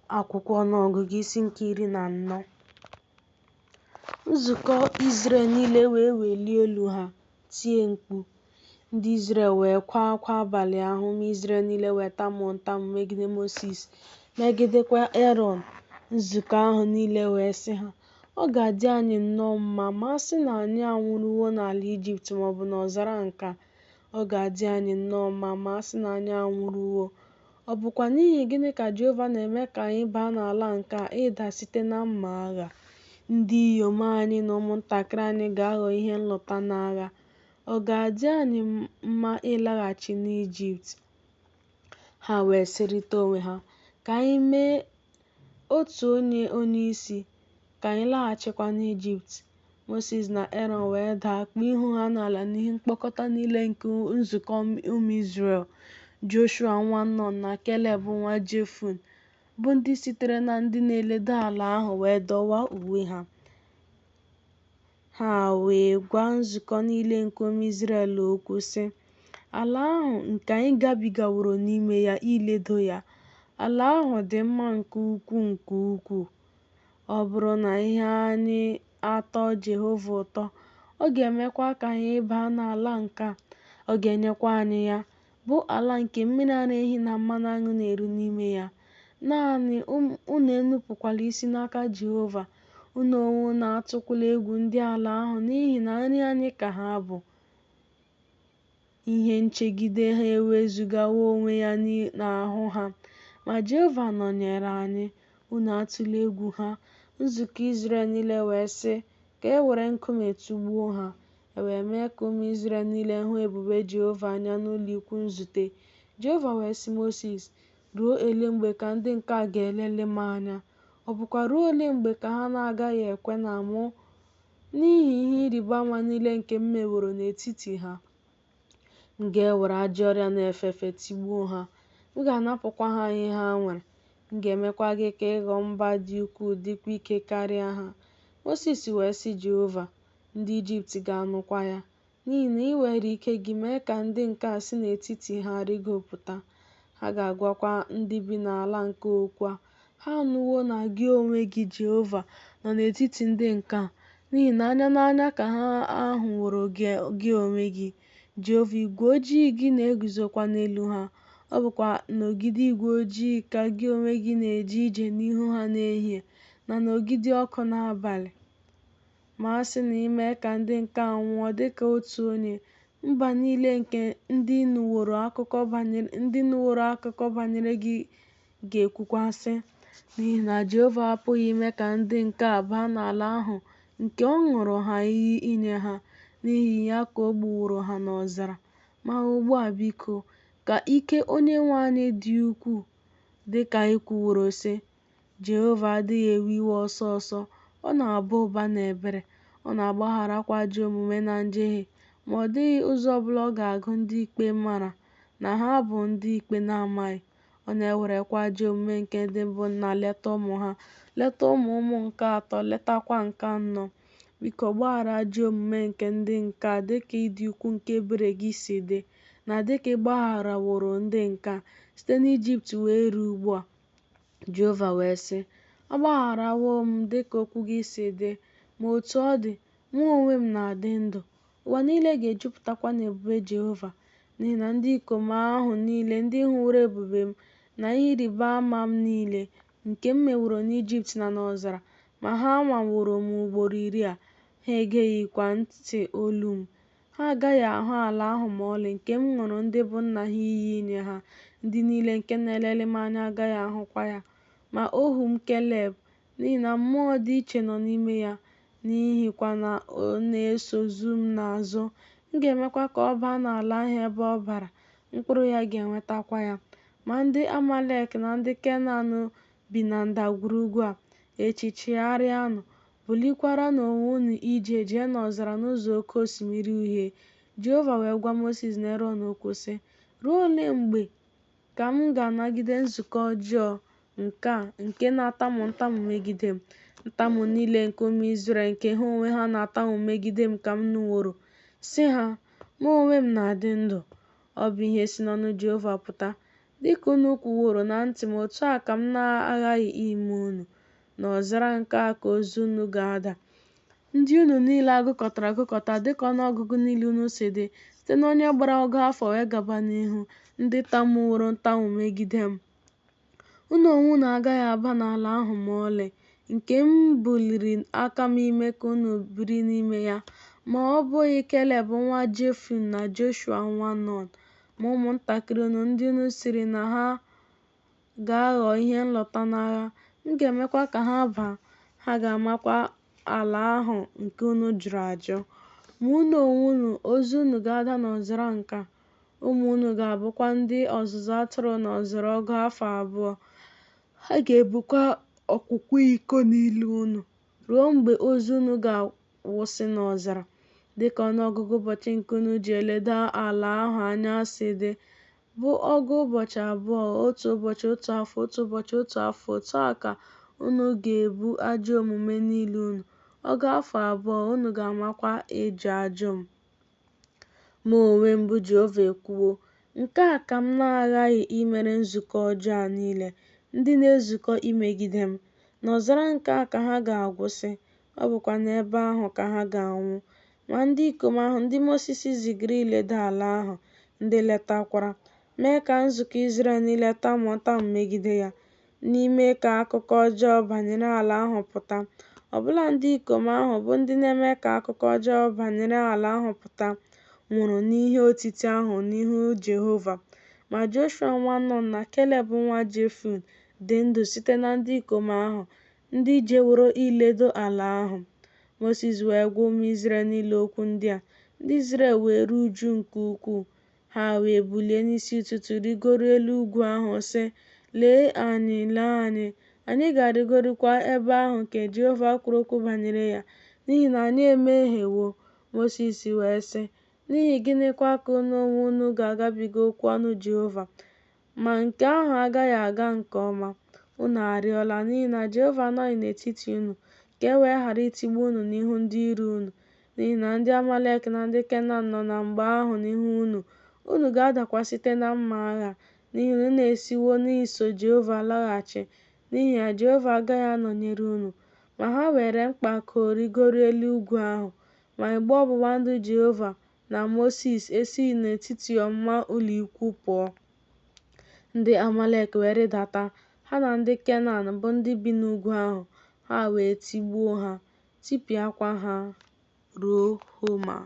Akwụkwọ Ọnụọgụgụ isi nke 14. Nzukọ Izrel niile wee welie olu ha tie mkpu, ndị Izrel wee kwaa akwa abalị ahụ, ụmụ Izrel niile wee tamuo ntamu megide Mosis, megidekwa Erọn. Nzukọ ahụ niile wee sị ha, Ọ ga-adị anyị nnọọ mma ma a sị na anyị anwụrụwo n'ala Ijipt ma ọ bụ n'ọzara nke a! Ọ ga-adị anyị nnọọ mma ma a sị na anyị anwụrụwo! Ọ bụkwa n'ihi gịnị ka Jehova na-eme ka anyị baa n'ala nke a ịda site na mma agha? Ndị inyom anyị na ụmụntakịrị anyị ga-aghọ ihe nlụta n'agha. Ọ ga-adị anyị mma ịlaghachi n'Ijipt? Ha wee sịrịta onwe ha, Ka anyị mee otu onye onyeisi, ka anyị laghachikwa n'Ijipt. Mosis na Erọn wee daa kpuo ihu ha n'ala n'ihu mkpọkọta niile nke nzukọ ụmụ Izrel. Joshua nwa Nọn na Keleb nwa Jefune, bụ ndị sitere na ndị na-eledo ala ahụ, wee dọwaa uwe ha. Ha wee gwa nzukọ niile nke ụmụ Izrel okwu, sị, Ala ahụ nke anyị gabigaworo n'ime ya iledo ya, ala ahụ dị mma nke ukwuu nke ukwuu. Ọ bụrụ na ihe anyị atọọ Jehova ụtọ, ọ ga-emekwa ka anyị baa n'ala nke a, ọ ga-enyekwa anyị ya, bụ ala nke mmiri ara ehi na mmanụ aṅụ na-eru n'ime ya. Naanị unu enupụkwala isi n'aka Jehova, unu onwe unu atụkwala egwu ndị ala ahụ, n'ihi na nri anyị ka ha bụ. Ihe nchegide ha ewezugawo onwe ya n'ahụ ha, ma Jehova nọnyeere anyị, unu atụla egwu ha. Nzukọ Izrel niile wee sị ka e were nkume tụgbuo ha. E wee mee ka ụmụ Izrel niile hụ ebube Jehova anya n'ụlọikwuu nzute. Jehova wee sị Mosis, Ruo ole mgbe ka ndị nke a ga-elelị m anya? Ọ bụkwa ruo ole mgbe ka ha na-agaghị ekwe na mụ n'ihi ihe ịrịba ama niile nke m meworo n'etiti ha? M ga-ewere ajọ ọrịa na-efe efe tigbuo ha, m ga-anapụkwa ha ihe ha nwere. M ga-emekwa gị ka ị ghọọ mba dị ukwuu dịkwa ike karịa ha. Mosis wee sị Jehova, Ndị Ijipt ga-anụkwa ya, n'ihi na i weere ike gị mee ka ndị nke a si n'etiti ha rịgopụta. Ha ga-agwakwa ndị bi n'ala nke a okwu a. Ha anụwo na gị onwe gị, Jehova, nọ n'etiti ndị nke a, n'ihi na anya na anya ka ha hụworo gị onwe gị, Jehova, igwe ojii gị na-eguzokwa n'elu ha, ọ bụkwa n'ogidi igwe ojii ka gị onwe gị na-eje ije n'ihu ha n'ehihie, na n'ogidi ọkụ n'abalị. Ma a sị na i mee ka ndị nke a nwụọ dị ka otu onye, mba niile nke ndị nụworo akụkọ banyere gị ga-ekwukwa sị, N'ihi na Jehova apụghị ime ka ndị nke a baa n'ala ahụ nke ọ ṅụụrụ ha iyi inye ha, n'ihi ya ka o gbuworo ha n'ọzara. Ma ugbu a, biko, ka ike Onyenwe anyị dị ukwuu, dị ka i kwuworo sị, Jehova adịghị ewe iwe ọsọ ọsọ, ọ na-aba ụba n'ebere, ọ na-agbagharakwa ajọ omume na njehie, ma ọ dịghị ụzọ ọ bụla ọ ga-agụ ndị ikpe mara na ha bụ ndị ikpe na-amaghị. Ọ na-ewerekwa ajọ omume nke ndị bụ nna leta ụmụ ha, leta ụmụ ụmụ nke atọ, letakwa nke anọ. Biko gbaghara ajọ omume nke ndị nke a dịka ịdị ukwuu nke ebere gị si dị, na dịka ị gbagharaworo ndị nke a, site n'Ijipt wee ruo ugbu a. Jehova wee sị, Agbagharawo m dịka okwu gị si dị, ma otu ọ dị, mụ onwe m na-adị ndụ, ụwa niile ga-ejupụtakwa n'ebube Jehova. N'ihi na ndị ikom ahụ niile ndị hụworo ebube m na ihe ịrịba ama m niile, nke m meworo n'Ijipt na n'ọzara, ma ha nwaworo m ugboro iri a, ha egeghịkwa ntị olu m. Ha agaghị ahụ ala ahụ ma ọlị nke m ṅụụrụ ndị bụ nna ha iyi inye ha, ndị niile nke na-elelị m anya agaghị ahụkwa ya. Ma ohu m Keleb, n'ihi na mmụọ dị iche nọ n'ime ya, n'ihikwa na ọ na-esozu m n'azụ, m ga-emekwa ka ọ baa n'ala ahụ ebe ọ bara, mkpụrụ ya ga-enwetakwa ya. Ma ndị Amalek na ndị Kenan bi na ndagwurugwu a, echi chigharịanụ, bulikwaranụ onwe unu ije jee n'ọzara n'ụzọ Oke Osimiri Uhie. Jehova wee gwa Mosis na Erọn okwu, sị, Ruo ole mgbe ka m ga-anagide nzukọ ọjọọ nke a nke na-atamu ntamu megide m? Ntamu niile nke ụmụ Izrel nke ha onwe ha na-atamu megide m ka m nụworo. Sị ha, Mụ onwe m na-adị ndụ. Ọ bụ ihe si n'ọnụ Jehova pụta. Dị ka unu kwuworo na ntị m, otu a ka m na-aghaghị ime unu, n'ọzara nke a ka ozu unu ga-ada, ndị unu niile a gụkọtara agụkọta dị ka ọnụ ọgụgụ niile unu si dị, site n'onye gbara ọgụ afọ wee gaba n'ihu, ndị tamuworo ntamu megide m. Unu onwe unu agaghị aba n'ala ahụ ma ọlị, nke m buliri aka m ime ka unu biri n'ime ya, ma ọ bụghị Keleb nwa Jefune na Joshụa nwa Nọn. Ma ụmụntakịrị unu, ndị unu sịrị na ha ga-aghọ ihe nlụta n'agha, m ga-emekwa ka ha baa, ha ga-amakwa ala ahụ nke unu jụrụ ajụ. Ma unu onwe unu, ozu unu ga-ada n'ọzara nke a, ụmụ unu ga-abụkwa ndị ọzụzụ atụrụ n'ọzara ọgụ afọ abụọ, ha ga-ebukwa ọkwụkwa iko n'ili unu, ruo mgbe ozu unu ga-awụsị n'ọzara, dị ka ọnụọgụgụ ụbọchị nke unu ji eledo ala ahụ anya si dị, bụ ọgụ ụbọchị abụọ, otu ụbọchị otu afọ, otu ụbọchị otu afọ, otu a ka unu ga-ebu ajọ omume niile unu, ọgụ afọ abụọ, unu ga-amakwa ịjụ ajụ m. Mụ onwe m, bụ Jehova, ekwuwo. Nke a ka m na-aghaghị imere nzukọ ọjọọ a niile, ndị na-ezukọ imegide m. N'ọzara nke a ka ha ga-agwụsị, ọ bụkwa n'ebe ahụ ka ha ga-anwụ. Ma ndị ikom ahụ, ndị Mosis zigara iledo ala ahụ, ndị letakwara, mee ka nzukọ Izrel niile tamuo ntamu megide ya, n'ime ka akụkọ ọjọọ banyere ala ahụ pụta. Ọbụla ndị ikom ahụ, bụ ndị na-eme ka akụkọ ọjọọ banyere ala ahụ pụta, nwụrụ n'ihe otiti ahụ n'ihu Jehova. Ma Joshua nwa Nọn na Keleb nwa Jefune dị ndụ site na ndị ikom ahụ, ndị jeworo iledo ala ahụ. Mosis wee gwa ụmụ Izrel niile okwu ndị a. Ndị Izrel wee ruo uju nke ukwuu. Ha wee bulie n'isi ụtụtụ rịgoruo elu ugwu ahụ, sị, Lee anyị, lee anyị! Anyị ga-arịgorukwa ebe ahụ nke Jehova kwuru okwu banyere ya, n'ihi na anyị emehiewo. Mosis wee sị, N'ihi gịnịkwa ka unu onwe unu ga-agabiga okwu ọnụ Jehova? Ma nke ahụ agaghị aga nke ọma. Unu arịọla, n'ihi na Jehova anọghị n'etiti unu, ka e wee ghara itigbu unu n'ihu ndị iro unu. N'ihi na ndị Amalek na ndị Kenan nọ na mgbe ahụ n'ihu unu, unu ga-adakwa site na mma agha, n'ihi na unu esiwo n'iso Jehova laghachi, n'ihi ya Jehova agaghị anọnyere unu. Ma ha weere mpako rịgoruo elu ugwu ahụ. Ma igbe ọgbụgba ndụ Jehova na Mosis esighị n'etiti ọmụma ụlọikwuu pụọ. Ndị Amalek wee rịdata, ha na ndị Kenan, bụ ndị bi n'ugwu ahụ, ha wee tigbuo ha, tipịakwa ha ruo Homa.